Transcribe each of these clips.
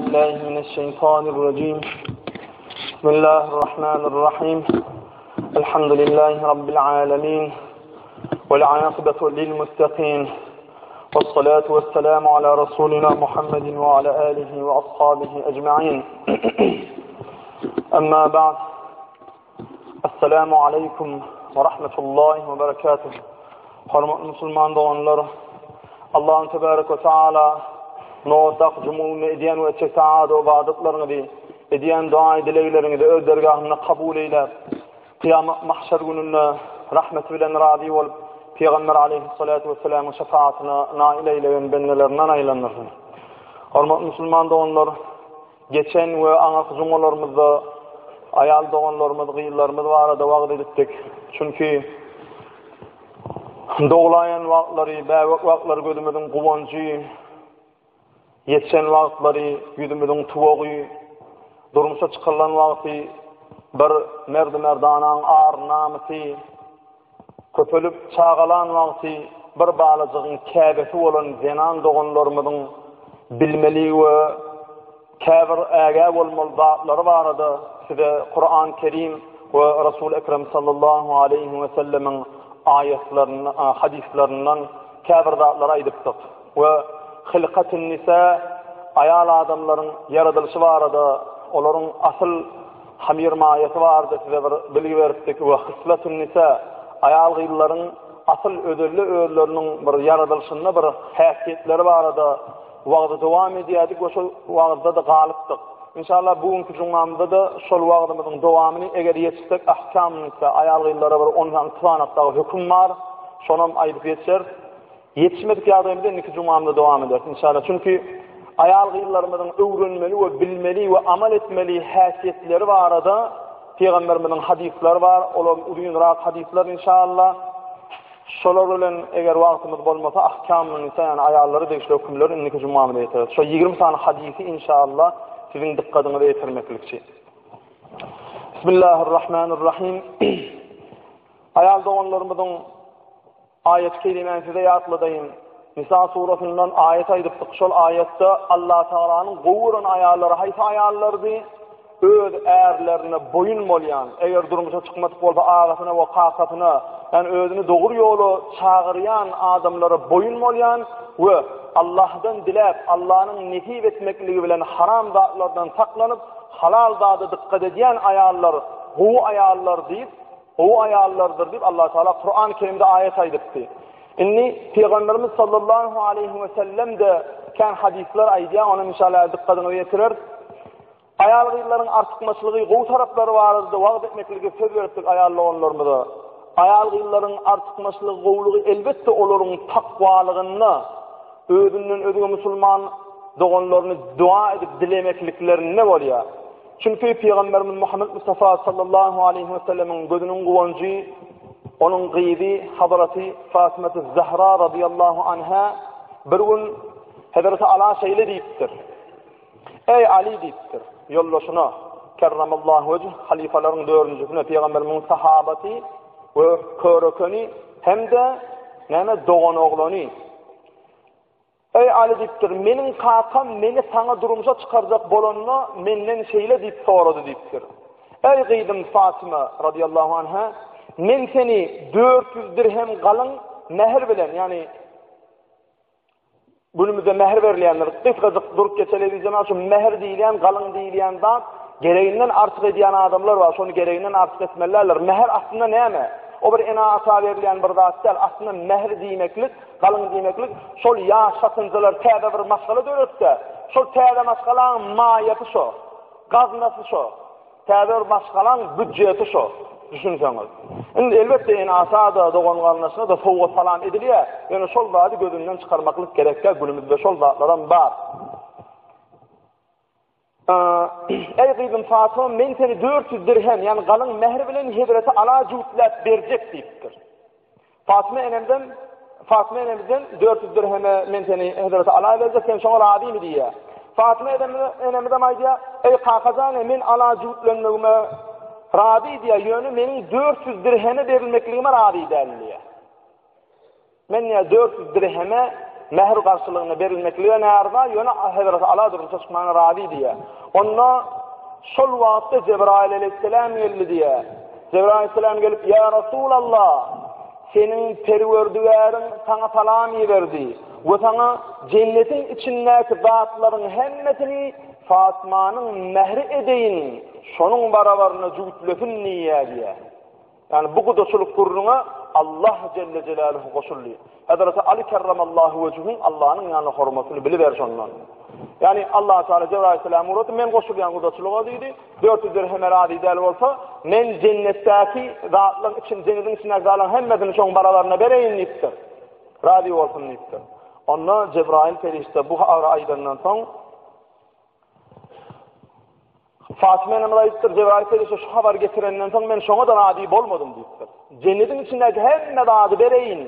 بالله من الشيطان الرجيم بسم الله الرحمن الرحيم الحمد لله رب العالمين والعاقبة للمتقين والصلاة والسلام على رسولنا محمد وعلى آله وأصحابه أجمعين أما بعد Esselamu aleýkum we rahmetullahi we berekatuh. Hormatly musulman doganlar, Allahun tebarek we taala nobatdaky juma edýän we etjek taat ybadatlaryňyzy, edýän dua dilegleriňizi öz dergahynda kabul eýläp, kyýamat mahşer gününde rahmeti bilen razy bolup, Pygamber aleýhissalatu wesselamyň şefaatyna nail eýlegen bendelerinden aýlandyrsyn. Hormatly musulman doganlar, Geçen we aňyrky jumalarymyzda aýal doganlarymyz, gyzlarymyz barada wagyz edipdik. Çünki doglaýan wagtlary, bäbek wagtlary gözümiziň guwanjy, ýetişen wagtlary ýüzümiziň tuwagy, durmuşa çykylan wagty bir merdi-merdanaň ar-namysy, Köpelip çagalan wagty bir balajygyň käbesi bolan zenan doganlarymyzyň bilmeli we käbir ägä bolmaly zatlary barada size Kuran Kerim we Rasul Ekrem sallallahu aleýhi we sellemiň aýatlaryndan, hadyslaryndan käbir zatlary aýdypdyk we Hilkatun nisa aýal adamlaryň ýaradylyşy barada olaryň asyl Hamyr maýasy barada size bir bilgi beripdik we hyslatun nisa, aýal-gyzlaryň asyl özelli özleriniň bir ýaradylyşynda bir häsiýetleri barada wagzy dowam edýärdik we şol wagyzda-da galypdyk. Inşallah bu günki jumamyzda-da şol wagyzymyzyň dowamyny eger ýetişsek ahkamun nisa, aýal-gyzlara bir on sany sany dagy höküm bar, şonam aýdyp geçeris. Ýetişmedik ýagdaýymyzda indiki jumamyzda dowam ederis inşallah. Çünki aýal-gyzlarymyzyň öwrenmeli we bilmeli we amal etmeli häsiýetleri barada Pygamberimiziň hadyslary bar. Olar uzynrak hadyslar inşallah. Şolar bilen eger wagtymyz bolmasa ahkamyny nisa ýagny aýallara degişli hökümleri indiki jumamyzda ýetireris. Şo 20 sany hadysy inşallah siziň dykgatyňyza ýetirmeklikçi. Bismillahirrahmanirrahim. Aýal doganlarymyzyň Aýaty kerimäni size ýatladaýyn. Nisa surasyndan aýat aýdypdyk. Şol aýatda Allatagalanyň gowy gören aýallary haýsy aýallardy? Öz ärlerine boýun bolýan, eger durmuşa çykmadyk bolsa agasyna we kakasyna, ýagny özüni dogry ýola çagyrýan adamlara boýun bolýan we Allahdan diläp, Allanyň nesip etmekligi bilen haram zatlardan saklanyp, halal zada dykgat edýän aýallar gowy aýallar diýip, Gowy aýallardyr diýip Allah Taala Kur'an-ı Kerimde aýat aýdypdy. Indi Pygamberimiz sallallahu aleyhi we sellem de kän hadyslar aýdýar, ony inşallah dykgatyňyza ýetirer. Aýal gyzlaryň artykmaçlygy, gowy taraplary barada wagyz etmekligi söz beripdik aýal doganlarymyza. Aýal gyzlaryň artykmaçlygy, gowulygy elbetde olaryň takwalygynda, özünden özge musulman doganlaryny dua edip dilemekliklerinde bolýar. Çünki Pygamberimiz Muhammet Mustafa sallallahu aleýhi we sellemiň gözüniň guwanjy, onuň gyzy Hazraty Fatymaty Zahra radiyallahu anha bir gün Hazreti Ala şeýle diýipdir. Eý Ali diýipdir, ýoldaşyna, kerramallahu wejh, halyfalaryň dördünjisine, pygamberimiziň sahabasy we körekeni hem-de näme doganoglany. Eý, Aly diýipdir, meniň kakam meni saňa durmuşa çykarjak bolanda menden şeýle diýip sorady diýipdir. Eý, gyzym Fatyma radiyallahu anha, men seni 400 dirhem galyň mähir bilen, ýagny günümizde mähir berilýändir. Gysgajyk durup geçeli diýeceň, şu mähir diýilýän, galyň diýilýän zat gereginden artyk edýän adamlar bar, şony gereginden artyk etmelidirler. Mähir aslynda näme? O bir ene-ata berilýän bir zat däl. Aslynda mähir diýmeklik Galyň diýmeklik, şol ýaş çatynjalar täze bir maşgala döretse, şol täze maşgalaň maýasy şo, gaznasy şo, täze bir maşgalaň býudjeti şo, düşünseňiz. Indi elbetde ene-ata-da, dogan-garyndaşyna-da sowgat salam edilýär, ýöne şol zady gözünden çykarmaklyk gerekkä, günümizde şol zatlaram bar. Eý gyzym Fatyma, men seni 400 dirhem, ýagny galyň mähir bilen hezreti Ala jübütläp berjek diýipdir. Fatyma enemden, Fatyma enemizden 400 dirheme men seni hezreti Ala berjek, sen şoňa razymy diýýär. Fatyma enemizem aýdýar, eý kakajan, men Ala jübütlenmegime razy diýýär, ýöne meniň 400 dirheme berilmekligime razy däl diýýär. Men diýýär 400 dirheme. Mähr garşylygynda berilmeklige närza, ýöne Hezreti Ala durmuşa çykmaga razy diýýär. Onda şol wagtda Jebraýyl aleýhissalam geldi diýýär. Jebraýyl aleýhissalam gelip, Ýa Resulallah, seniň Perwerdigäriň saňa salam iberdi we saňa jennetiň içindäki zatlaryň hemmesini Fatmanyň mähri edeýin, şonuň barabaryna jübütlesin diýýär diýýär. Ýagny bu gudaçylyk gürrüňe Allah jelle jelaluhu goşuldy. Hezreti Aly kerremallahu wejhuň Allanyň ýanynda hormatyny biliber şondan. Ýagny Allah Teala Cebrail aleyhisselam ugrady, men goşulýan gudaçylyga diýdi. 400 dirheme razy däl bolsa, men jennetdäki zatlaryň için, jennetiň içindäki zatlaryň hemmesini şoň barabaryna bereýin diýipdir. Razy bolsun diýipdir. Onda Cebrail perişde bu habary aýdandan soň Fatyma enemiz aýdypdyr, Jebraýyl perişde şu habary getirenden soň men şoňa-da razy bolmadym diýipdir. Jennetiň içindäki hemme zady bereýin,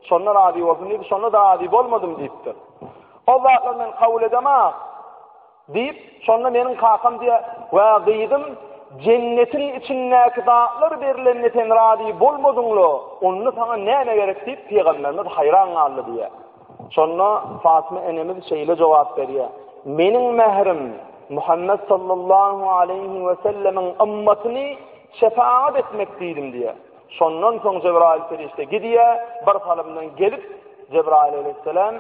şonda razy bolsun diýdi, şonda-da razy bolmadym diýipdir. O zatlary men kabul edemak diýip, şonda meniň kakam diýýär, "Wä gyzym, jennetiň içindäki zatlar berilende sen razy bolmadyň-la, onda saňa näme gerek?" diýip, pygamberimiz haýran galdy diýýär. Şonda Fatma enemiz şeýle jogap berýär, Meniň mährim Muhammet sallallahu aleýhi we sellemiň ymmatyny şefagat etmek diýdim diýýär. Şondan soň Jebraýyl perişde gidýär, bir salymdan gelip Jebraýyl aleýhissalam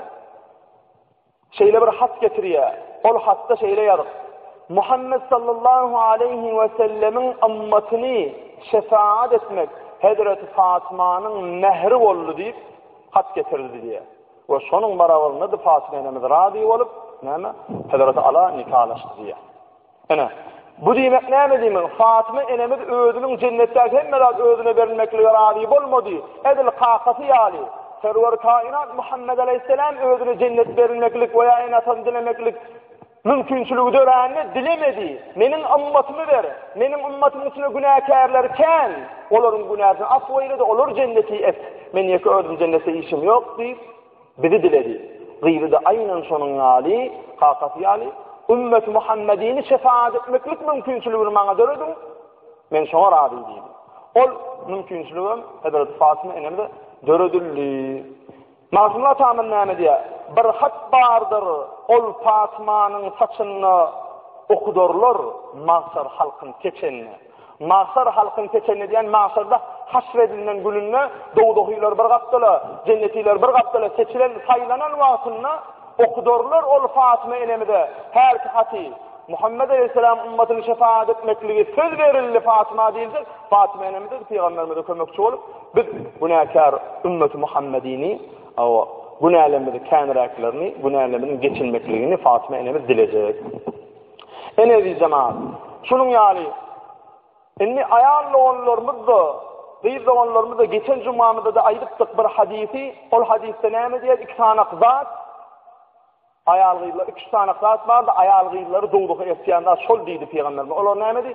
şeýle bir hat getirýär. Ol hatda şeýle ýazyp, Muhammet sallallahu aleýhi we sellemiň ymmatyny şefagat etmek Hezreti Fatmanyň mähri boldy diýip, hat getirdi diýýär. We şonuň barabarynda-da Fatyma enemiz razy bolup, näme? Hezreti Ala nikalaşdy diýýär. Ene, bu diýmek näme diýmek? Fatyma enemiz özüniň jennetdäki hemme zat özüne berilmeklige razy bolmady. Edil kakasy ýaly, Serwer kainat Muhammed aleyhisselam özüne jennet berilmeklik we ýa ene-atasyny dilemeklik Mümkinçiligi dörände dilemedi. Meniň ymmatymy ber. Meniň ymmatymyň içinde günäkärler kän. Olaryň günäsini afw eýle-de, olary jenneti et. Men ýeke özüm jennetde işim ýok diýip, bizi diledi. Gyzy-da aýnan şonuň ýaly, kakasy ýaly, ümmeti Muhammedini şefaat etmeklik mümkinçiligini maňa dörediň. Men şoňa razy diýdi. Ol mümkinçiligem Hezreti Fatyma enemize döredildi. Magtymguly atamyz näme diýýär? Bir hat bardyr, ol Patmanyň saçynda okudarlar magşar halkyn seçende. Magşar halkyn seçende diýen magşarda haşr edilinen gününde dowzahylar bir gapdala, jennetiler bir gapdala seçilen, saýlanan wagtynda okudarlar ol Fatyma enemize hälki haty. Muhammet aleyhisselam ümmatyny şefaat etmekligi söz berildi Fatyma diýildi. Fatyma enemiz pygamberimize kömekçi bolup, biz günäkär ümmeti Muhammedini, awa, günälerimizi känräklerini, günälerimiziň geçilmekligini Fatyma enemiz dilejek. Ene eziz jemaat, şunuň ýaly indi aýal doganlarymyz-da, gyz doganlarymyz-da geçen jumamyzda-da aýdypdyk bir hadysy, ol hadysda näme diýýär? Iki sany zat Aýal-gyzlar, üç sany zat bardy, aýal-gyzlary dowzaha eltýän zat şol diýdi pygamberimiz. Olar nämedi?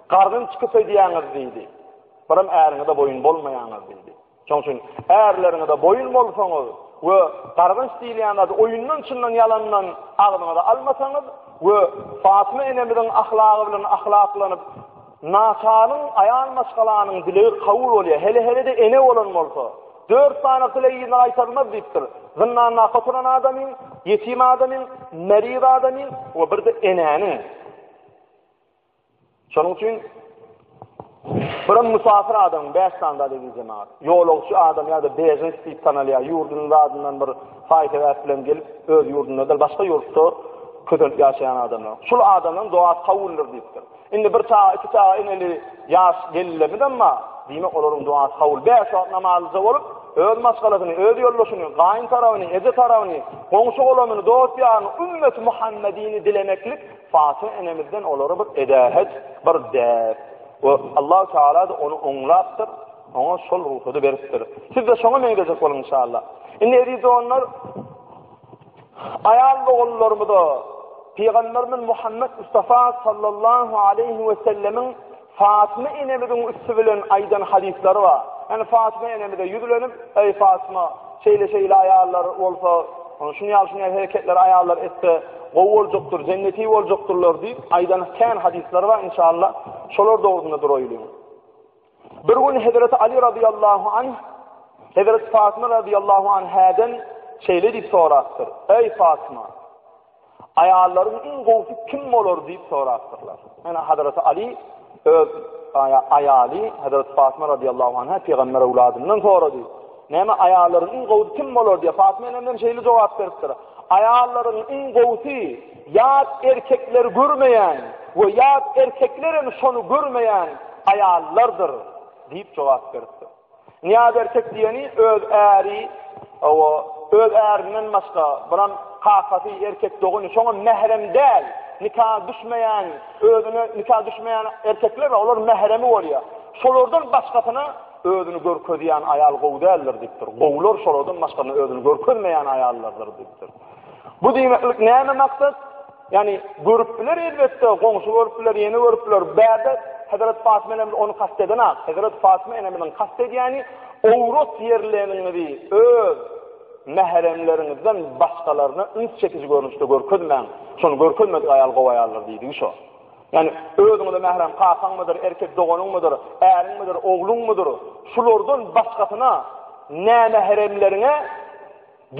Gargynç köpedýäňiz diýdi. Birem äriňize boýun bolmaýaňyz diýdi. Şonuň üçin ärleriňize boýun bolsaňyz we gargynç diýilýän zady oýundan çyndan ýalandan agzyňyza almasaňyz we Fatyma enemiziň ahlagy bilen ahlaklanyp naçaryň aýal maşgalanyň dilegi kabul bolýar. Hele-hele-de ene bolan bolsa. Dört sany dileg yzyna gaýtarylmaz diýipdir. Zyndanda oturan adamyň, ýetim adamyň, meriz adamyň we bir-de enäniň. Şonuň üçin birem musafir adamyň bäş sany zat eziz jemagat. Ýolagçy adam ýa-da bejens diýip tanalýar, ýurdunyň zadyndan bir saý-sebäp bilen gelip, öz ýurdunda däl, başga ýurtda kösenip ýaşaýan adamlar. Şul adamlaryň dogasy kabuldyr diýipdir. Indi bir çaga, iki çaga eneli ýaş gelinlerimizem bar. Diýmek, olaryň duasy kabul. Bäş wagt namazlyja bolup, öz maşgalasyny, öz ýoldaşyny, gaýyn tarabyny, eje tarabyny, goňşy-golamyny, dost-ýaryny, ümmeti Muhammedini dilemeklik Fatyma enemizden olara bir edähet, bir däp. We Allahu Teala-da ony oňlapdyr, oňa şol rugsady beripdir. Siz-de şoňa meňzejek boluň inşallah. Indi eziz doganlar, Aýal doganlarymyza Pygamberimiz Muhammet Mustafa sallallahu aleýhi we sellemiň Fatyma enemiziň üsti bilen aýdan hadyslary bar. Ýani Fatyma enemize ýüzlenip, Eý Fatyma, şeýle-şeýle aýallar bolsa, şuny ýaly şuny ýaly hereketleri aýallar etse, gowy boljakdyr, jenneti boljakdyrlar diýip aýdan kän hadyslary bar, inşallah şolar dogrusynda duraýlyň. Bir gün Hezreti Ali radıyallahu anh Hezreti Fatyma radıyallahu anhadan şeýle diýip sorapdyr, Eý Fatma! Aýallaryň iň gowusy kim bolar diýip sorapdyrlar. Ýöne Hazreti Ali öz aýaly Hazreti Fatma radiyallahu anha pygamber öwladyndan sorady. Näme aýallaryň iň gowusy kim bolar diýip Fatma enemden şeýle jogap beripdir. Aýallaryň iň gowusy ýat erkekleri görmeýän we ýat erkekler hem şony görmeýän aýallardyr diýip jogap beripdir. Nyýaz erkek diýeni öz äri, hawa, öz ärinden başga, biram kakasy, erkek dogany, şoňa mährem däl, nika düşmeýän, özüne nika düşmeýän erkekler bar, olar mähremi bolýar. Şolardan başgasyna özüni görkezýän aýal gowy däldir diýipdir. Gowular şolardan başgasyna özüni görkezmeýän aýallardyr diýipdir. Bu diýmeklik näme maksat? Ýagny görüp biler elbetde, goňşy görüp biler, ýene görüp biler. Bärde Hezret Fatma enemiz ony kast edenak. Hezret Fatma enemiziň kast edýäni owrat ýerleriňizi öz mähremleriňizden başgalaryna üns çekiji görnüşde görkezmäň. Şony görkezmedik aýal gowy aýaldyr diýdigi şo. Ýagny özüňize mährem kakaňmydyr, erkek doganyňmydyr, äriňmidir, ogluňmydyr, şulardan başgasyna nämähremleriňe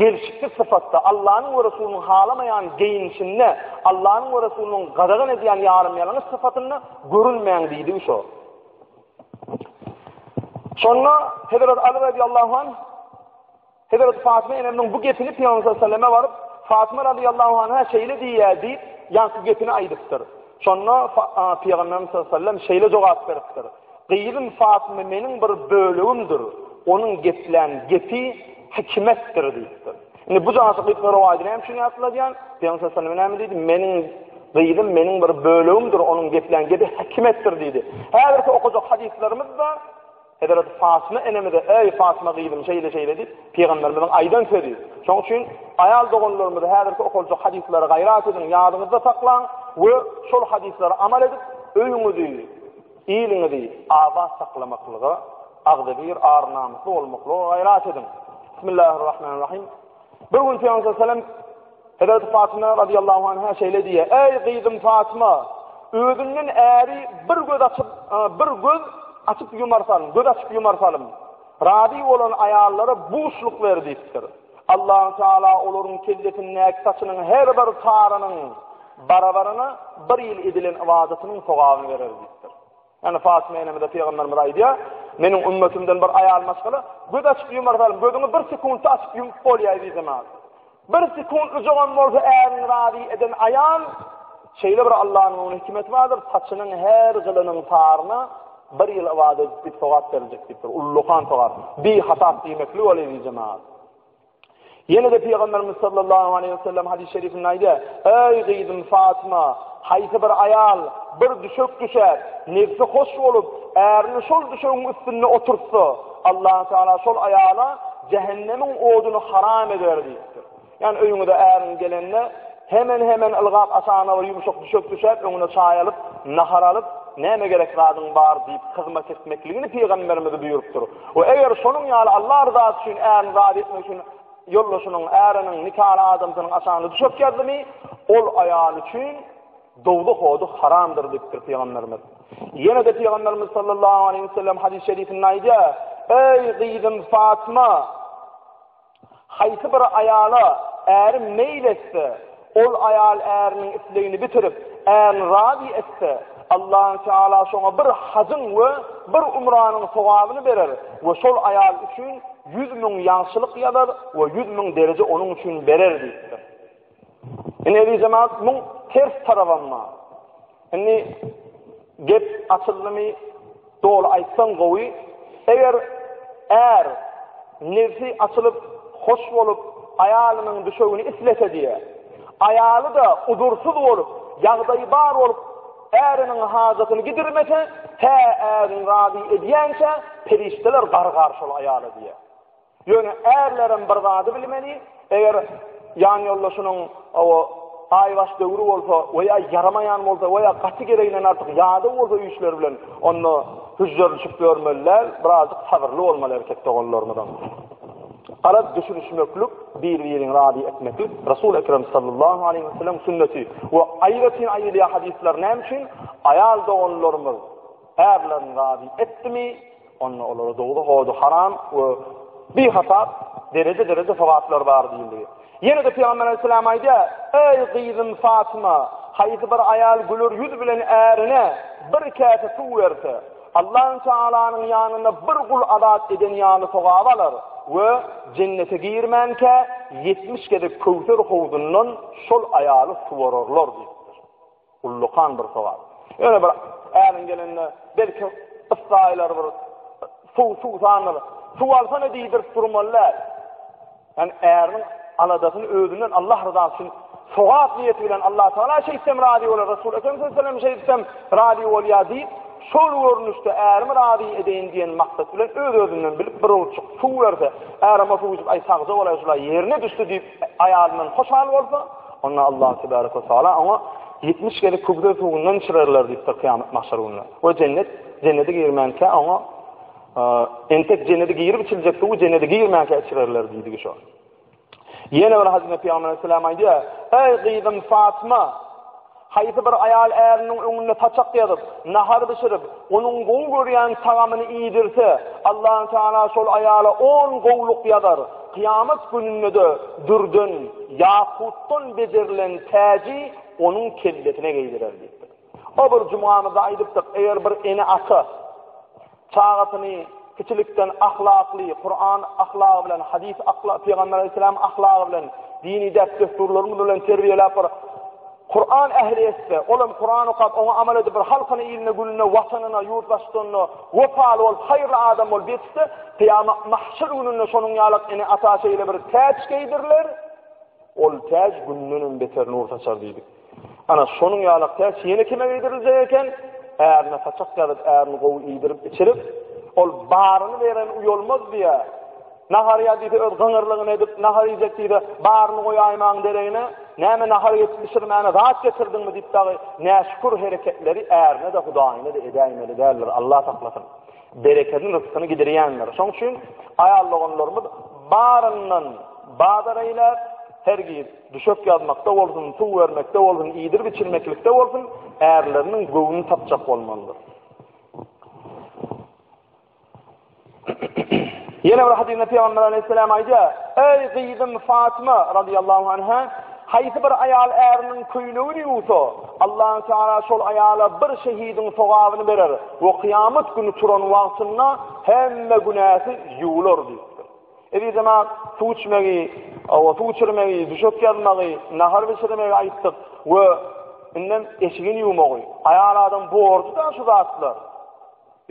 Gelşiksiz sypatda, Allanyň we Resulynyň halamaýan geýinişinde, Allanyň we Resulynyň gadagan edýän ýarym-ýalaňaç sypatynda görünmäň diýdigi şo. Şonda Hezret Aly radiyallahu anh Hezret Fatma enemiziň bu gepini Pygamber sallallahu aleyhi ve selleme baryp, Fatma radiyallahu anha şeýle diýýär diýip, ýaňky gepini aýdypdyr. Şonda Pygamberimiz sallallahu aleyhi ve sellem şeýle jogap beripdir. Gyzym Fatma meniň bir bölegimdir, onuň geplän gepi hikmetdir diýipdir. Indi bu jaňky gysga rowaýaty näme üçin ýatladýan? Pygamber sallallahu aleyhi ve sellem näme diýdi? Meniň gyzym meniň bir bölegimdir, onuň geplän gepi hikmetdir diýdi. Häzirki okajak hadyslarymyzda Hezreti Fatma enemize, Eý Fatma gyzym şeýle-şeýle diýip, Pygamberimiziň aýdan sözi. Şonuň üçin aýal doganlarymyz häzirki okaljak hadyslary gaýrat ediň, ýadyňyzda saklaň we şol hadyslara amal edip, öýüňizi, Iliňizi abat saklamaklyga, agzybir, ar-namysly bolmaklyga gaýrat ediň. Bismillahirrahmanirrahim. Bir gün Pygamber sallallahu aleyhi ve sellem Hezreti Fatyma radiyallahu anha şeýle diýýär: "Eý gyzym Fatyma, özünden äri bir göz açyp, bir göz açyp ýumar salym, göz açyp ýumar salym. Razy bolan aýallara buşluk ber diýipdir. Allahu Teala olaryň kellesindäki saçynyň her bir tarynyň barabaryna bir ýyl edilen ybadatynyň sogabyny berer diýipdir. Ýagny Fatyma enemize pygamberimiz aýdýar, meniň ümmetimden bir aýal maşgala göz açyp ýumar salym, gözüňi bir sekuntda açyp ýumup bolýar diýdi maňa. Bir sekuntlyjagam bolsa ärini razy eden aýal şeýle bir Allanyň onuň hikmeti bardyr, saçynyň her gylynyň taryna bir ýyl ybadat edip sogap beriljek diýipdir. Ullakan sogap. Bihasap diýmeklik ol eziz jemagat. Ýene-de Pygamberimiz sallallahu aleýhi we sellem hadys şerifinde aýdýar, Eý gyzym Fatma, haýsy bir aýal bir düşek düşäp, nebsi hoş bolup, ärini şol düşegiň üstünde oturtsa, Allah Teala şol aýala jähennemiň oduny haram eder diýipdir. Ýani öýüňize äriň gelende hemen-hemen ylgap aşagyna bir ýumşak düşek düşäp, öňüne çaý alyp, nahar alyp, näme gerek zadyň bar diýip hyzmat etmekligini pygamberimiz buýrupdyr. We eger şonuň ýaly Allah ryzasy üçin ärini razy etmek üçin ýoldaşynyň, äriniň, nikaly adamsynyň aşagyna düşek ýazdymy, ol aýal üçin dowzah ody haramdyr diýipdir pygamberimiz. Ýene-de pygamberimiz sallallahu aleýhi we sellem hadys şerifinde aýdýar: Eý gyzym Fatma, Haýsy bir aýala äri meýil etse, ol aýal äriniň islegini bitirip, ärini razy etse, Allahu Teala şoňa bir hajyň we bir umranyň sogabyny berer we şol aýal üçin 100000 ýagşylyk ýazar we 100000 dereje onuň üçin berer diýipdir. Indi eziz jemaat, muň ters tarabam bar. Indi gep açyldymy doly aýtsaň gowy. Eger är nebsi açylyp, hoş bolup, aýalynyň düşegini islese diýe. Aýaly-da uzursyz bolup, ýagdaýy bar bolup, äriniň hajatyny gidirmese, tä ärini razy edýänçä perişdeler gargar şol aýala diýe. Ýöne ärlerem bir zady bilmeli, eger ýan ýoldaşynyň o aýbaş döwri bolsa we ýa ýaramaýan bolsa we ýa gaty gereginden artyk ýadaw bolsa işleri bilen, onda hüžžerilişip ýörmeli däl, birazjyk sabyrly bolmaly erkek doganlarymyzam. Garaz düşünişmeklik, bir-birini razy etmeklik Resul Ekrem sallallahu aleýhi we sellem sünneti we aýratyn aýdylýan hadyslar näme üçin? Aýal doganlarymyz ärlerini razy etdimi, Onda olara dowzah ody haram we Bihasap dereje-dereje sogaplar bar diýildigi. Ýene-de Pygamber aleyhisselam aýdýar, Eý gyzym Fatyma, haýsy bir aýal güler ýüz bilen ärine bir käse suw berse, Allahu Tealanyň ýanynda bir gul azat eden ýaly sogap alar we jennete girmänkä 70 gezek Köwser howzundan şol aýaly suwararlar diýipdir. Ullakan bir sogap. Ýöne bir äriň gelende belki ysraýylar bir suw suwsandyr. Suw alsana diýdirip durmaly däl. Ýani äriniň aladasyny özünden Allah ryzasy üçin sogap niýeti bilen Allah Taala şeýtsem razy bolar, Resul Ekrem sallallahu aleyhi ve sellem şeýtsem razy bolýar diýip, şol görnüşde ärimi razy edeýin diýen maksat bilen öz-özünden bilip bir owurçyk suw berse, ärem o suwy içip aý sagja bolaý şula ýerine düşdi diýip aýalyndan hoşal bolsa, onda Allah tebarek we taala oňa 70 gezek köwser suwundan içirerler diýipdir kyýamat mahşer gününde. We jennet jennete girmänkä oňa Entek jennete girip içiljek suwy jennete girmänkä içirerler diýdigi şo. Ýene bir hadysda Pygamber aleyhisselam aýdýar: "Eý gyzym Fatma, haýsy bir aýal äriniň öňünde saçak ýazyp, nahar bişirip, onuň gowy görýän tagamyny iýdirse, Allahu Teala şol aýala on gowluk ýazar. Kyýamat gününde-de dürden, ýakutdan bejerilen täji onuň kellesine geýdirer diýipdir. O bir jumamyzda aýdypdyk, eger bir ene-ata çagasyny kiçilikden ahlakly, Kuran ahlagy bilen, hadys ahlagy, Pygamber aleyhisselam ahlagy bilen, dini däp-dessurlarymyz bilen terbiýeläp bir Kuran ähli etse, olam Kuran okap, oňa amal edip bir halkyna, iline, gününe, watanyna, ýurt baştutanyna wepaly bolup, haýyrly adam bolup ýetişse, kyýamat mahşer gününde şonuň ýalak ene-ata şeýle bir täç geýdiriler, ol täç gündenem beter nur saçar diýdik. Ana, şonuň ýalak täç ýene kime geýdiriljek eken? Ärine saçak ýazyp, ärini gowy iýdirip-içirip, ol baryny beren uýalmaz diýýär. Nahar ýa diýse öz gyňyrlygyny edip, nahar iýjek diýse, baryny goýaýmagyň deregine, näme nahar geçip bişirmäne zat getirdiňmi diýip dagy näşükür hereketleri ärine-de, Hudaýyna-da edäýmeli däldir. Allah saklasyn. Berekedini, ryskyny gidirýändir. Şonuň üçin aýal doganlarymyz baryndan bazar eýläp, hergiz Düşek ýazmakda bolsun, suw bermekde bolsun, iýdirip-içirmeklikde bolsun, ärleriniň göwnüni tapjak bolmalydyr. Ýene bir hadysda Pygamber aleyhisselam aýdýar: "Eý gyzym Fatyma radiyallahu anha, haýsy bir aýal äriniň köýnegini ýuwsa, Allahu Teala şol aýala bir şehidiň sogabyny berer we kyýamat güni turan wagtynda hemme günäsi ýuwular" diýipdir. Eziz jemaat, suw içmegi, owa suw içirmegi, düşek ýazmagy, nahar bişirmegi aýtdyk we indem eşigini ýuwmagy. Aýal adam borjy-da şu zatlar.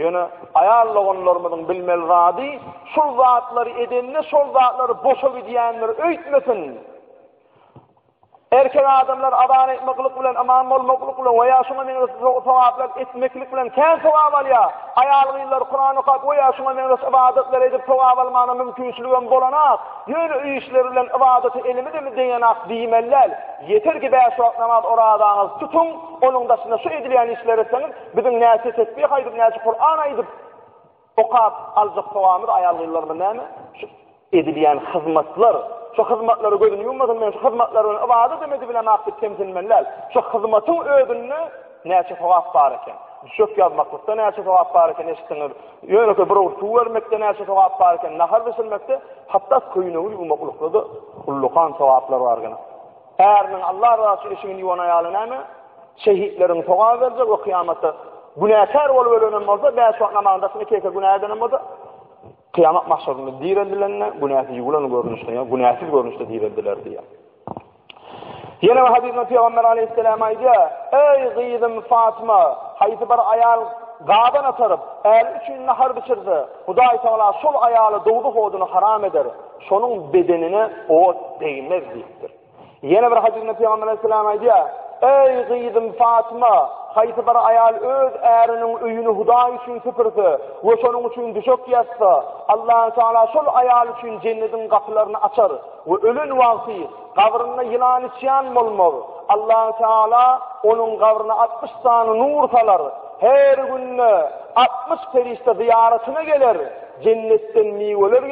Ýöne aýal doganlarymyzyň bilmeli zady, şul zatlary edende şol zatlary boşa gidýändir öýtmesin. Erkek adamlar azan aýtmaklyk bilen, ymam bolmaklyk bilen we ýa şuňa meňzeş sogaplar etmeklik bilen kän sogap alýar. Aýal-gyzlar Kuran okap we ýa şuňa meňzeş ybadatlar edip sogap almana mümkinçiligem bolanak. Ýöne öý işleri bilen ybadaty elimizemi degenak diýmeli däl. Ýeter ki bäş wagt namaz orazaňyzy tutuň, onuň daşynda şu edilýän işleri etseňiz, biziň näçe tesbih aýdyp, näçe Kuran aýdyp, Okap aljak sogabymyz aýal-gyzlarymyz näme? Şu edilýän hyzmatlar, şu hyzmatlara gözüni ýummasyn, men şu hyzmatlar bilen ybadat hem edibilemok diýip kemsinmeli däl. Şu hyzmatyň özünde näçe sogap bar eken. Düşek ýazmaklykda näçe sogap bar eken eşitdiňiz. Ýönekeý bir owurt suw bermekde näçe sogap bar eken, nahar bişirmekde, hatda köýnegi ýuwmaklykda-da ullakan sogaplar bar eken. Äriniň Allah razy üçin eşigini ýuwan aýaly näme? Şehitleriň sogaby berjek we kyýamatda günäkär bolup ölenem bolsa, bäş wagt namazyň daşynda iki eke günä edenem bolsa, kyýamat mahşerinde direldilende günäsi ýuwulan görnüşde, ýa günäsiz görnüşde direldiler diýýär. Ýene bir hadysda Pygamber aleyhisselam aýdýar: "Eý gyzym Fatyma, haýsy bir aýal gazan ataryp, äri üçin nahar bişirse, Hudaý Tagala şol aýala dowzah oduny haram eder. Şonuň bedenine ot degmez diýipdir. Ýene bir hadysda Pygamber aleyhisselam aýdýar: Eý gyzym Fatyma, haýsy bir aýal öz äriniň öýüni Hudaý üçin süpürse we şonuň üçin düşek ýazsa, Allahu Teala şol aýal üçin jennediň gapylaryny açar we ölen wagty gabrynda ýylan içýan bolmaz. Allahu Teala onuň gabryna 60 sany nur salar. Her günde 60 perişde zyýaratyna geler. Jennetden miweler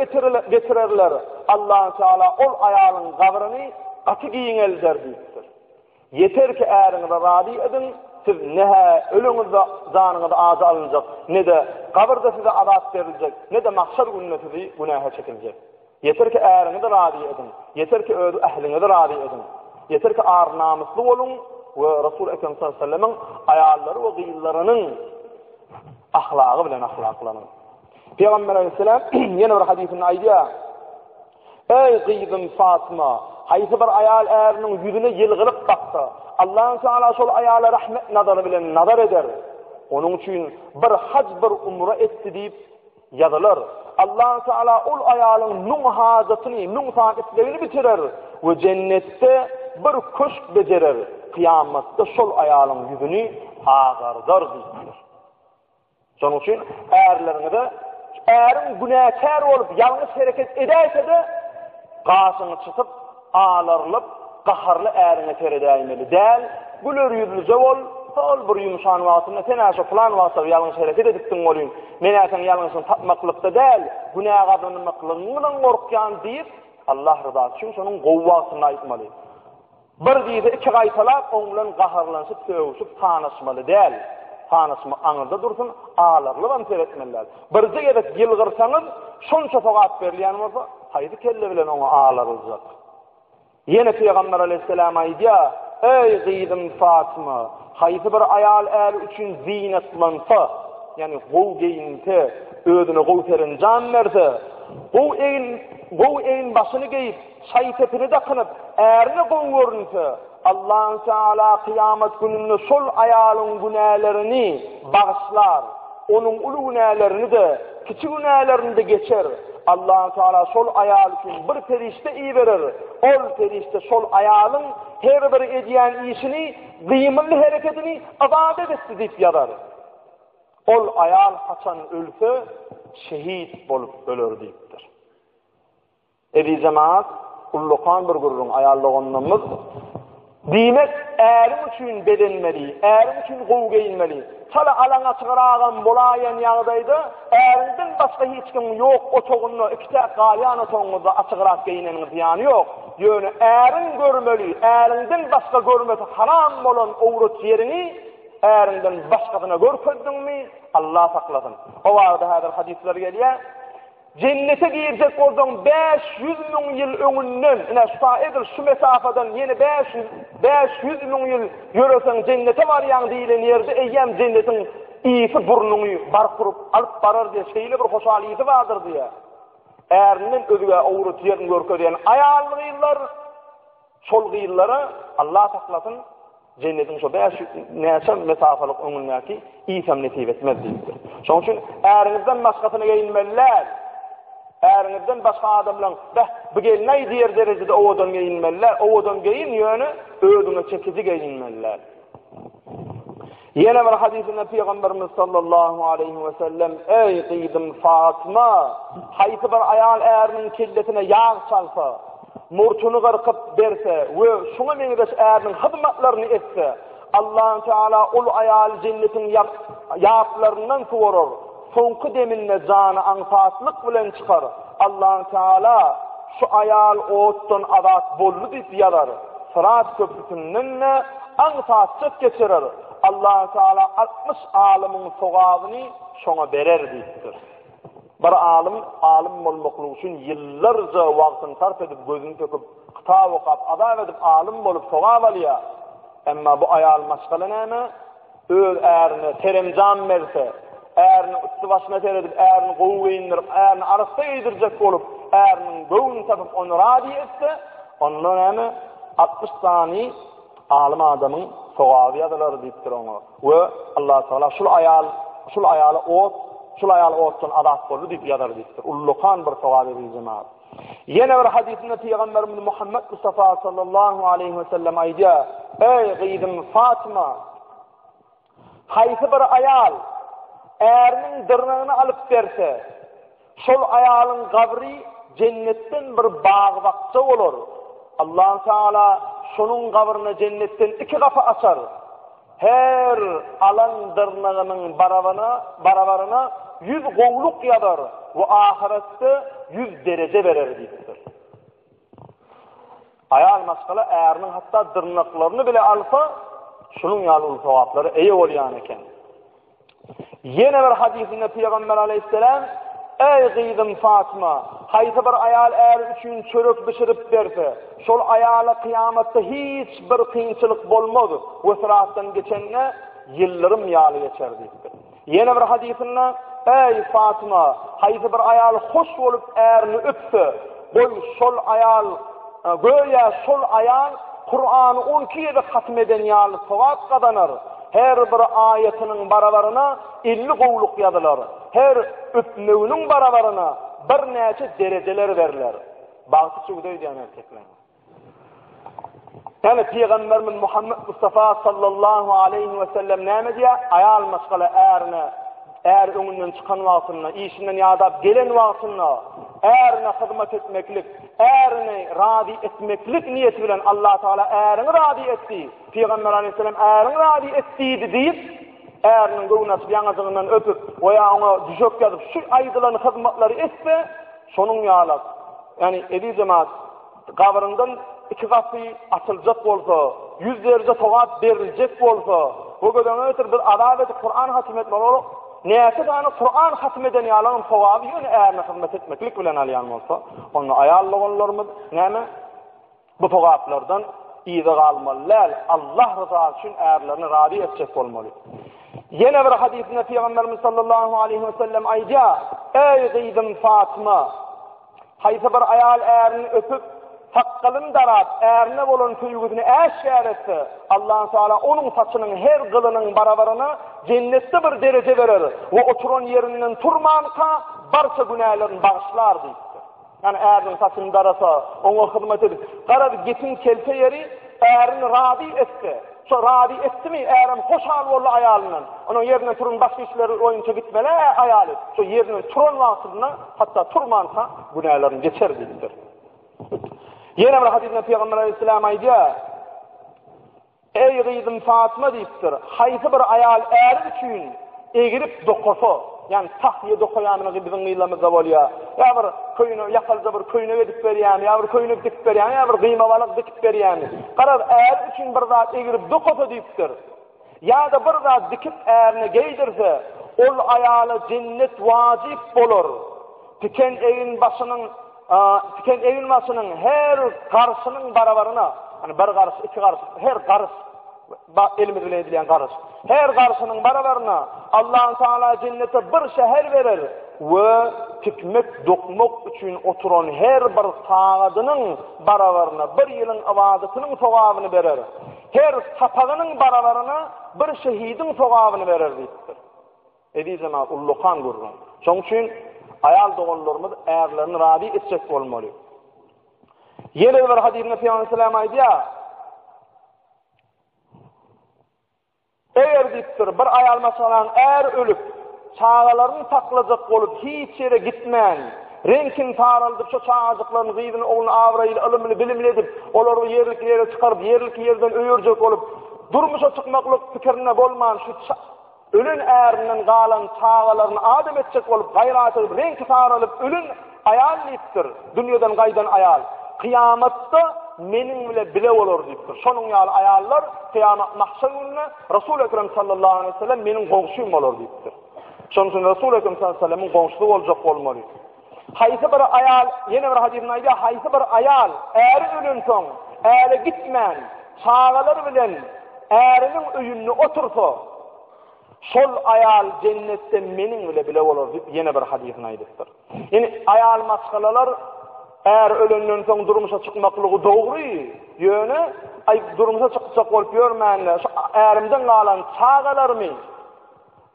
getirerler, Allahu Teala ol aýalyň gabryny gaty giňelder diýipdir. Ýeter ki äriňizi razy ediň. Siz ne-hä öleňizde janyňyz ajy alynjak, ne-de gabyrda size azap beriljek, ne-de mahşar gününde sizi günähe çekiljek. Ýeter ki äriňizi razy ediň, ýeter ki öz ähliňizi razy ediň. Ýeter ki ar-namysly boluň we Resul Ekrem sallallahu aleyhi ve sellemiň aýallary we gyzlarynyň ahlagy bilen ahlaklanyň. Pygamber aleyhisselam ýene bir hadysynda aýdýar: Eý gyzym Fatma, haýsy bir aýal äriniň ýüzüne ýylgyryp baksa, Allahu Teala şol aýala rahmet nazary bilen nazar eder. Onuň üçin bir haj bir umra etdi diýip ýazylar. Allahu Teala ol aýalyň müň hajatyny, müň sany islegini bitirer we jennetde bir köşk bejerer. Kyýamatda şol aýalyň ýüzüni agardar diýipdir. Şonuň üçin ärleriňize äriň günäkär bolup ýalňyş hereket edäýse-de, gaşyňy çytyp, alarylyp, gaharly äriňe seredäýmeli däl. Güler ýüzlüje bol, hol bir ýumşan wagtynda sen-ä şo pylan wagtda ýalňyş hereket edipdiň welin, men-ä seň ýalňyşyňy tapmaklykda däl, günä gazanmaklygyňdan gorkýan diýip, Allah ryzasy üçin şonuň gowy wagtynda aýtmaly. Bir diýse iki gaýtalap oň bilen gaharlanyşyp sögüşip sanaşmaly däl. Sanaşmak aňyrda dursun, alarlybam seretmeli däl. Birje gezek ýylgyrsaňyz şonça sogap berilýän bolsa, haýsy kelle bilen oňa alaryljak? Ýene Pygamber aleýhissalam aýdýar, Eý gyzym Fatyma, haýsy bir aýal äri üçin zynatlansa, ýagny gowy geýinse, özüne gowy serenjam berse, gowy egin, gowy egin-başyny geýip, Şaý-sepini dakynyp, ärine gowy görünse, Allahu Teala kyýamat gününde şol aýalyň günälerini bagyşlar, onuň uly günälerini-de, kiçi günälerini-de geçer. Allahu Teala şol aýal üçin bir perişde iberer, ol perişde şol aýalyň her bir edýän işini, gymylly hereketini ybadat etdi diýip ýazar. Ol aýal haçan ölse, şehit bolup öler diýipdir. Eziz jemaat, ullakan bir gürrüň aýal doganlarymyz. Diýmek, äriň üçin bezenmeli, äriň üçin gowy geýinmeli. Çala alaň-açygragam bolaýan ýagdaýda, äriňden başga hiç kimiň ýok otagynda, ikitäk galýan otagyňyzda açygrak geýineniň zyýany ýok. Ýöne äriň görmeli, äriňden başga görmesi haram bolan owrat ýeriňi äriňden başgasyna görkezdiňmi, Allah saklasyn. O barada häzir hadyslar gelýär. Jennete girjek bolsaň 500 müň ýyl öňünden, ine şu ta edil şu mesafadan ýene 500 500 müň ýyl ýöreseň jennete barýaň diýlen ýerde eýýäm jennetiň ysy burnuňy bark urup alyp barar diýe şeýle bir hoşal ysy bardyr diýe. Ärinden özgä owrat ýerini görkezýän aýal gyzlar Şol gyzlara Allah saklasyn, jennetiň şo 500 näçe mesafalyk öňündäki ysam nesip etmez diýipdir. Şonuň üçin äriňizden başgasyna geýinmeli däl. Äriňizden başga adamlaryň, beh, bu gelin-aý diýer derejede owadan geýinmeli däl. Owadan geýin, ýöne özüňe çekiji geýinmeli däl. Ýene bir hadysynda Pygamberimiz sallallahu aleýhi we sellem, Eý gyzym Fatma, haýsy bir aýal äriniň kellesine ýag çalsa, murtuny gyrkyp berse we şuňa meňzeş äriniň hyzmatlaryny etse, Allahu Teala ol aýaly jennetiň ýaplaryndan suwarar, soňky deminde jany aňsatlyk bilen çykar. Allahu Teala şu aýal otdan azat boldy diýip ýazar. Syrat köprüsinden-de aňsatjak geçirer. Allahu Teala 60 alymyň sogabyny şoňa berer diýipdir. Bir alym alym bolmaklyk üçin ýyllarja wagtyny sarp edip, gözüni töküp, kitap okap, azap edip alym bolup sogap alýar. Emma bu aýal maşgala näme? Öz ärine seremjam berse, äriniň üsti-başyna seredip, ärini gowy geýindirip, ärini arassa geýdirjek bolup, äriniň göwnüni tapyp, ony razy etse, onda näme? 60 sany alym adamyň sogaby ýazylar diýipdir oňa. We Allah Taala şul aýal, şul aýala ot, şul aýal otdan azat boldy diýip ýazar diýipdir. Ullakan bir sogap eziz jemaat. Ýene bir hadysynda Pygamberimiz Muhammed Mustafa sallallahu aleyhi ve sellem aýdýar: Ey gyzym Fatyma, haýsy bir aýal äriniň dyrnagyny alyp berse, şol aýalyň gabry jennetden bir bag-bakja bolar. Allah Teala şonuň gabryna jennetden iki gapy açar. Her alan dyrnagynyň barabyna, barabaryna ýüz gowluk ýazar we ahyretde ýüz dereje berer diýipdir. Aýal maşgala äriniň hatda dyrnaklaryny bile alsa, şunuň ýaly uly sogaplara eýe bolýan eken. Ýene bir hadysynda Pygamber aleyhisselam, Eý gyzym Fatma, haýsy bir aýal äri üçin çörek bişirip berse, şol aýala kyýamatda hiç bir kynçylyk bolmaz we syratdan geçende ýyldyrym ýaly geçer diýipdir. Ýene bir hadysynda, Eý Fatma, haýsy bir aýal hoş bolup ärini öpse, goý şol aýal Göýä şol aýal Kurany on iki gezek hatym eden ýaly sogap gazanar, her bir aýatynyň barabaryna 50 gowluk ýazylar, her öpmeginiň barabaryna birnäçe derejeler berler. Bagty çüwde öýdýän erkekler. Ýani Pygamberimiz Muhammed Mustafa sallallahu aleýhi we sellem näme diýýär? Aýal maşgala ärine Är öňünden çykan wagtynda, işinden ýadap gelen wagtynda ärine hyzmat etmeklik, ärini razy etmeklik niýeti bilen Allah Tagala äriňi razy etdi, Pygamber aleyhisselam äriňi razy et diýdi diýip, äriniň göwnüni açyp ýaňajygyndan öpüp we ýa oňa düşek ýazyp şu aýdylan hyzmatlary etse, şonuň ýaly, ýani eziz jemaat, Gabryňdan iki gapy açyljak bolsa, ýüzlerce sogap beriljek bolsa, bu göz öňüne getir, biz azap edip Kuran hatym etmeli bolup, näçe sany Kuran hatym eden ýalyň sogaby ýöne ärine hyzmat etmeklik bilen alýan bolsa, onda aýal doganlarymyz näme? Bu sogaplardan yza galmaly däl. Allah rızasy üçin ärlerini razy etjek bolmaly. Ýene bir hadysynda Pygamberimiz sallallahu aleyhi ve sellem aýdýar: Ey gyzym Fatma, Haýsy bir aýal ärini öpüp, sakgalyny darap, ärine bolan söýgüsini äşgär etse, Allahu Teala onuň saçynyň her gylynyň barabaryna jennetde bir dereje berer we oturan ýerinden turmanka barça günälerini bagyşlar diýipdir. Ýani äriniň saçyny darasa, oňa hyzmat edip, garaz gepiň kelte ýeri ärini razy etse, Şo razy etdimi, ärem hoşal boldy aýalyndan. Onuň ýerinden turun başga işleri boýunça gitmeli aýaly. Şo ýerinden turan wagtynda, hatda turmanka günälerini geçer diýipdir. Ýene bir hadysda Pygamber aleyhisselam aýdýar: Eý gyzym Fatma diýipdir, haýsy bir aýal äri üçin Egrip dokasa, ýagny tahýa dokaýanyňyzy biziň gyzlarymyzda bolýar. Ýa bir köýnek, ýakalja bir köýnek edip berýärmi, ýa bir köýnek dikip berýärmi, ýa bir gyýma balak dikip berýärmi. Garaz, äri üçin bir zat egrip dokasa diýipdir. Ýa-da bir zat dikip ärine geýdirse, ol aýala jennet wajyp bolar. Tiken egin-başynyň, tiken egin-başynyň her garşynyň barabaryna, ýagny bir garyş, iki garyş, her garyş Elimiz bilen edilýän garyş. Her garşynyň barabaryna Allahu Teala jennete bir şäher berer we tikmek, dokmak üçin oturan her bir sagadynyň barabaryna bir ýylyň ybadatynyň sogabyny berer. Her sapagynyň barabaryna bir şehidiň sogabyny berer diýipdir. Eziz jemagat ullakan gürrüň. Şonuň üçin aýal doganlarymyz ärlerini razy etjek bolmaly. Ýene bir hadysynda Pygamber sallam aýdýar, Eger diýipdir, bir aýal maşgalaň äri ölüp, çagalaryny saklajak bolup hiç ýere gitmän, reňkini saraldyp şo çagajyklaryny, gyzyny, ogluny abraýly, ylymly, bilimli edip, olary ýerlikli ýere çykaryp, ýerlikli ýerden öýerjek bolup, durmuşa çykmaklyk pikirinde bolman şu Ölen ärinden galan çagalaryny adam etjek bolup gaýrat edip reňki saralyp ölen aýal diýipdir, dünýeden gaýdan aýal, kyýamatda meniň bile bile bolar diýipdir. Şonuň ýaly aýallar kyýamat mahşer gününde Resul Ekrem sallallahu aleyhi ve sellem meniň goňşym bolar diýipdir. Şonuň üçin Resul Ekrem sallallahu aleyhi ve sellemiň goňşusy boljak bolmaly. Haýsy bir aýal, ýene bir hadysynda aýdýar, haýsy bir aýal äri ölensoň, äre gitmän, çagalary bilen äriniň öýünde otursa, şol aýal jennetde meniň bile bile bolar diýip ýene bir hadysynda aýdypdyr. Ýani aýal maşgalalar är ölenden soň durmuşa çykmaklygy dogry, ýöne aý durmuşa çykjak bolup ýörmände, şu ärimden galan çagalarymy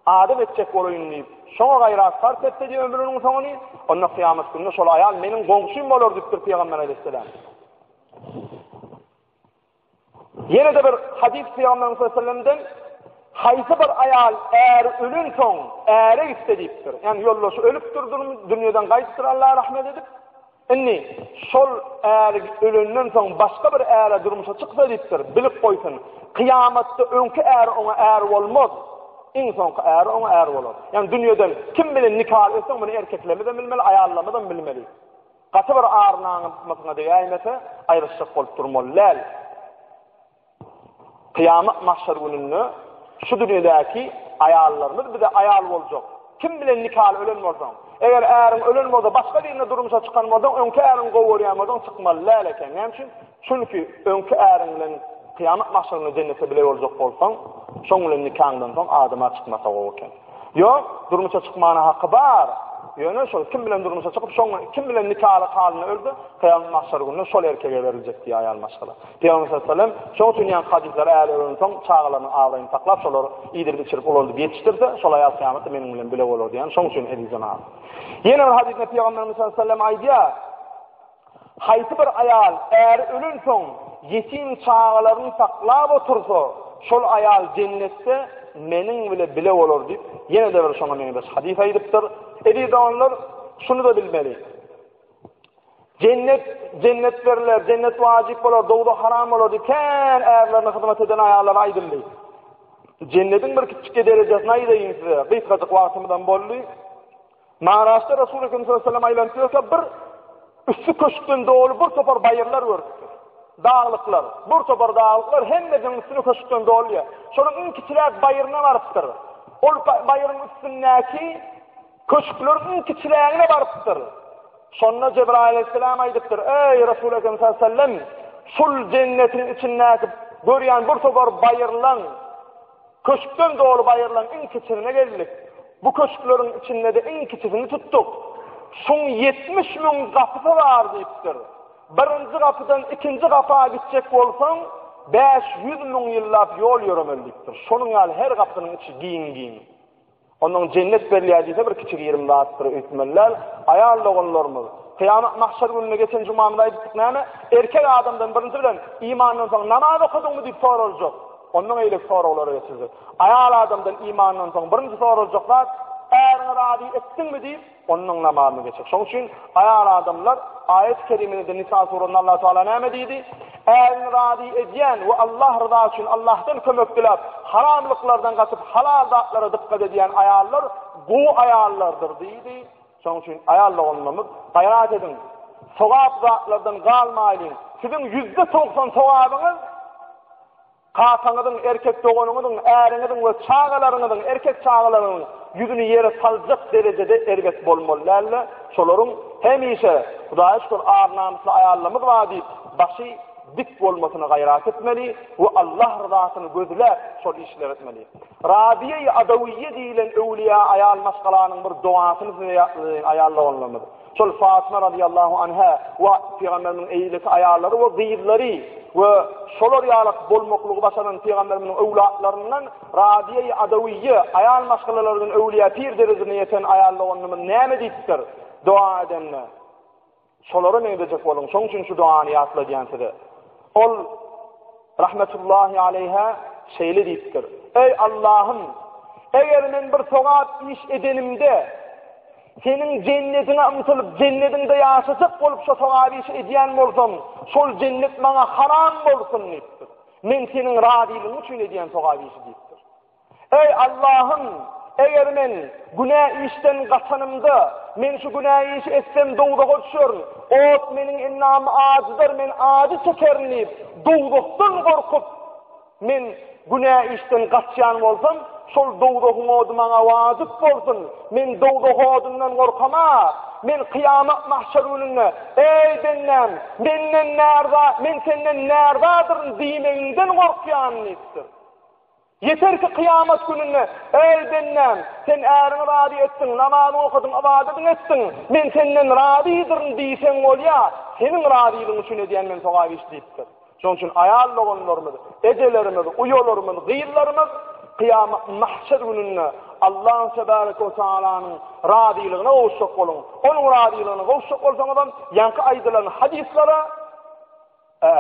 Adam etjek bolaýyn diýip, şoňa gaýrat sarp etse diýip ömrüniň soňuny, onda kyýamat gününde şol aýal meniň goňşym bolar diýipdir Pygamber aleyhisselam. Ýene-de bir hadys Pygamber sallallahu aleyhi ve sellemden haýsy bir aýal äri ölen soň äre gitse diýipdir. Ýani ýoldaşy ölüpdir, dünýeden gaýdypdyr Allah rahmet edip. Indi şol äri ölenden soň başga bir äre durmuşa çyksa diýipdir, bilip goýsun, kyýamatda öňki äri oňa är bolmaz, iň soňky äri oňa är bolar. Ýagny dünýeden kim bilen nikaly etseň, muny erkeklerimiz hem bilmeli, aýallarymyz hem bilmeli. Gaty bir ar-namysyňa degäýmese, aýryşjak bolup durmaly däl. Kyýamat mahşer gününde şu dünýedäki aýallarymyz bize aýal boljak. Kim bilen nikaly ölen bolsaň, eger äriň ölen bolsa, başga birine durmuşa çykan bolsaň, öňki äriňi gowy görýän bolsaň, çykmaly däl eken. Näme üçin? Çünki öňki äriň bilen kyýamat mahşerinde jennete bile boljak bolsaň, şoň bilen nikaňdan soň adama çykmasa gowy eken. Ýok, durmuşa çykmana haky bar. Ýöne şol kim bilen durmuşa çykyp, şoň kim bilen nikaly halyna ölse, kyýamat mahşer gününde şol erkege beriljek diýýär aýal maşgala. Pygamber sallallahu aleyhi ve sellem şoň üçin ýaňky hadyslar äli ölensoň çagalarynyň abraýyny saklap şolary iýdirip içirip ulaldyp ýetişdirse, şol aýal kyýamatda meniň bilen bile bolar diýen şoň üçin eziz jemagat. Ýene bir hadysda Pygamberimiz sallallahu aleyhi ve sellem aýdýar, Haýsy bir aýal äri ölensoň ýetim çagalaryny saklap otursa, şol aýal jennetde meniň bile bile bolar diýip, ýene-de bir şoňa meňzeş hadys aýdypdyr. Eziz doganlar, şuny-da bilmeli. Jennet, jennet berler, jennet wajyp bolar, dowzah haram bolar diýip kän ärlerine hyzmat eden aýallara aýdyldy. Jennetiň bir kiçijik derejesini aýdaýyn size. Gysgajyk wagtymyzam boldy. Maraşda Resul Ekrem sallallahu aleyhi ve sellem aýlanyp ýörkä bir üsti köşkden doly bir topar baýyrlar görüpdir. Daglyklar, bir topar daglyklar hemmesiniň üstüne köşkden dolýar. Şonuň iň kiçiräk baýryna barypdyr. Ol baýryň üstündäki köşkleriň iň kiçirägine barypdyr. Şonda Jebraýyl aleyhisselam aýdypdyr: "Eý Resul Ekrem sallallahu aleyhi ve sellem, şul jennetiň içindäki görýän bir topar baýyrlaň Köşkden doly baýyrlaryň iň kiçisine geldik. Bu köşkleriň içinde-de iň kiçisini tutduk. Şuň 70 müň gapysy bar diýipdir. Birinji gapydan ikinji gapa gitjek bolsaň, 500 müň ýyllap ýol ýöremeli diýipdir. Şonuň ýaly her gapynyň içi giň-giň. Ondan jennet berilýär diýse bir kiçi-girim zatdyr öýtmeli däl. Aýal doganlarymyz, kyýamat mahşer gününde geçen jumamyzda aýdypdyk näme? Erkek adamdan birinji bilen imandan soň namaz okadyňmy diýip soraljak. Ondan eýleki soraglara geçiljek. Aýal adamdan imandan soň birinji soraljak zat, äriňi razy etdiňmi diýip, Ondan namazyny geçir. Şonuň üçin aýal adamlar aýat-y kerimede Nisa surasynda Allah Teala näme diýdi? Ärini razy edýän we Allah ryzasy üçin Allahdan kömek diläp, haramlyklardan gaçyp halal zatlara dykgat edýän aýallar gowy aýallardyr diýdi. Şonuň üçin aýal doganlarymyz gaýrat ediň. Sogap zatlardan galmaýlyň. Siziň 90% sogabyňyz Kakaňyzyň, erkek doganyňyzyň, äriňiziň we çagalaryňyzyň, erkek çagalaryňyzyň ýüzüni ýere saljak derejede erbet bolmaly däldi. Şolaryň hemişe, Hudaýa şükür, ar-namysly aýallarymyz bar diýip, başy dik bolmasyna gaýrat etmeli we Allah ryzasyny gözläp şol işleri etmeli. Rabiýe-i Adawiýe diýlen öwlüýä aýal maşgalanyň bir dogasyny size ýatladyň, aýal doganlarymyz. Şol Fatyma razyýallahu anha we pygamberimiziň eýleki aýallary we gyzlary we şolar ýalak bolmaklygy başaran pygamberimiziň öwlatlaryndan Rabiýe Adawiýe aýal maşgalalardan öwlüýä pir derejesine ýeten aýal doganymyz näme diýipdir doga edende? Şolara meňzejek boluň. Şonuň üçin şu dogany ýatladýan size. Ol rahmetullahi aleýha şeýle diýipdir. Eý Allahym, eger men bir sogap iş edenimde Seniň jennetiňe ymtylyp, jennetiňde ýaşajak bolup şo sogap işi edýän bolsam, şol jennet maňa haram bolsun diýipdir. Men seniň razylygyň üçin edýän sogap işi diýipdir. Eý Allahym, eger men günä işden gaçanymda, men şu günä işi etsem dowzaha düşerin, ot meniň endamy ajydar, men ajy çekerin diýip, dowzahdan gorkup, Men günä işden gaçýan bolsam, şol dowzahyň ody maňa wajyp bolsun. Men dowzah odundan gorkama. Men kyýamat mahşer gününde, Eý, bendäm, menden närza, men senden närzadyryn diýmegiňden gorkýan diýipdir. Ýeter ki kyýamat gününde, Eý, bendäm, sen äriňi razy etdiň, namazyňy okadyň, ybadatyňy etdiň, men senden razydyryn diýseň bolýa, seniň razylygyň üçin edýän men sogap iş diýipdir. Şonuň üçin aýal doganlarymyz, ejelerimiz, uýalarymyz, gyzlarymyz kyýamat mahşer gününde Allahyn tebareke we taalanyň razylygyna gowuşjak boluň. Onuň razylygyna gowuşjak bolsaňyzam, ýaňky aýdylan hadyslara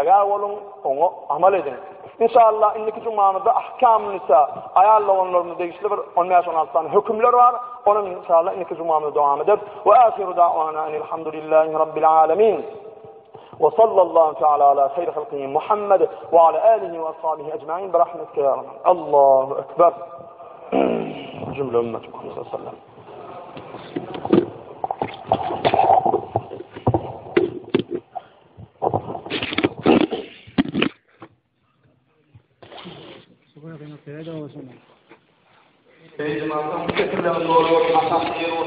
ägä boluň, oňa amal ediň. Inşallah indiki jumamyzda ahkam nisa, aýal doganlarymyza degişli bir 15-16 sany hökümler bar. Ony inşallah indiki jumamyzda dowam ederis. We ahiru da'wana enilhamdülillahi rabbil alamin. وصلى الله تعالى على خير خلقه محمد وعلى آله وأصحابه أجمعين برحمتك يا رب الله أكبر جملة أمة محمد صلى الله عليه وسلم Pikirleriňiz dogry bolsun, aşakda ýer bolsun.